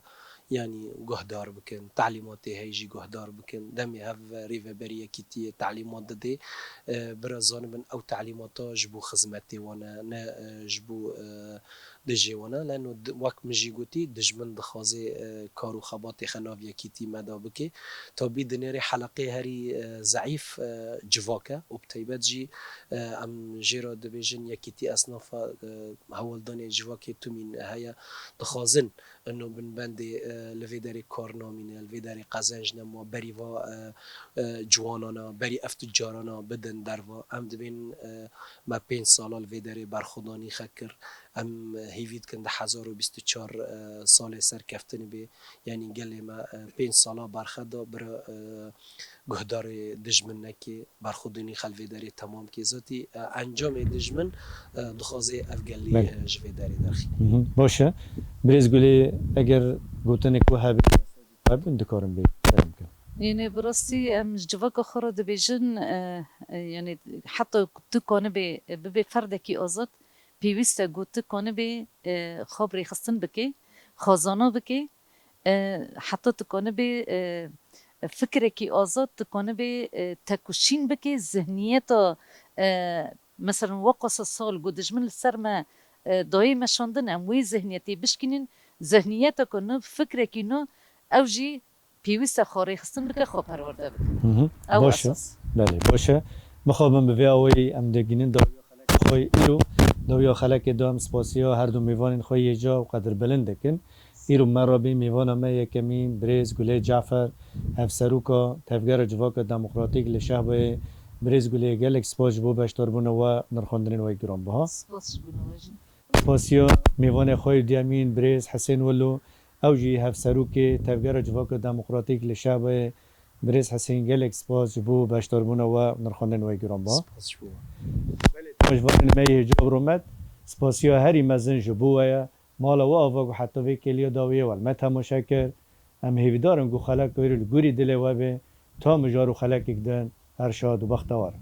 yanî guhdar bikin, telîmatê heyî jî guhdar bikin. Demê hev rêveberî yekîtiyê telîmat didê, e, bira zanibin ew telîmata ji bo xizmetê wan e, ne, e, ji bo, e, dijê wan e. Leno di-, wek min jî gotî, dijmin dixwaze, e, kar û xebatê xe nav yekîtî me de bike. Tabî dinêrê heleqê herî, e, zeîf, e, civak e û bi taybet jî, e, em jê re dibêjin yekîtî esnafa, e, hewldanê civakê Tumîn heye, dixwazin ino binbendê, e, li vê derê kar namîne, li vê derê qezenc nema, berî va, e, e, ciwanana, berî ev tucarana bidin derva. Em dibên, e, me pênc sala li vê derê berxwedanî xe kir. Em hêvî dikin du hezar û bîst û çar, e, salê serkeftinê bê. Yanî gelê me, e, pênc sala berxe da bira, e, guhdarê dijmin neke, berxwedînî xe li vê derê temam ke. Zatî, e, encamê dijmin, e, dixwaze ev gelî, Belê. e, ji vê derê derxîne. Mhm. Baş e. Birêz Gulê, eger gotinek we hebe, dikarin bê, kerem ke. Yanî bi rastî em ji civaka xwe re dibêjin, e, e, yanî heta tu kanibê, e, bibê ferdekî azad, pêwîst e ku tu kanibê, e, xwe bi rêxistin bike, xwezana bike, e, heta tu kanibê, e, fikrekî azad, tu kanibê, e, tekoşîn bike, zihniyeta, e, mesela weqasa sal ku dijmin li ser me, e, dayê meşandin, em wê zihniyetê bişkînin, zihniyeta ku ne fikrekî ne, ew jî pêwîst e xwe rêxistin bike, xwe perwerde bike. Hı hı. Ew Baş e. esas. Belê, baş e. Mixabin bi vê awayî em digihînin dawiya xelekê xwe îro. Dawiya xelekê de em spasiya her du mêvanên xwe yê ca û qedirbilind dikin. Îro me re bî mêvana me yekemîn, birêz Gulê Cafer, hevseroka Tevgera Civaka Demokratîk li Şehbayê. Birêz Gulê, gelek spas ji bo beşdarbûna we, nirxandinên we giranbiha. Spas ji bo we jî. Spasiya mêvanê xwe yê duyemîn, birêz Hesên Wilo, ew jî hevserokê Tevgera Civaka Demokratîk li Şehbayê. Birêz Hesên, gelek spas ji bo beşdarbûna we, nirxandinên we giranbiha. Spas ji bo we. Belê, ji vanên me yê hicab rûmet, spasiya herî mezin ji bo we ye. Mala we ava ku heta vê kêliya dawiyê we li me temaşe kir. Em hêvîdar in ku xeleka wê li gorî dilê we be, ta mijar û xelekek din her şad û bextewar in.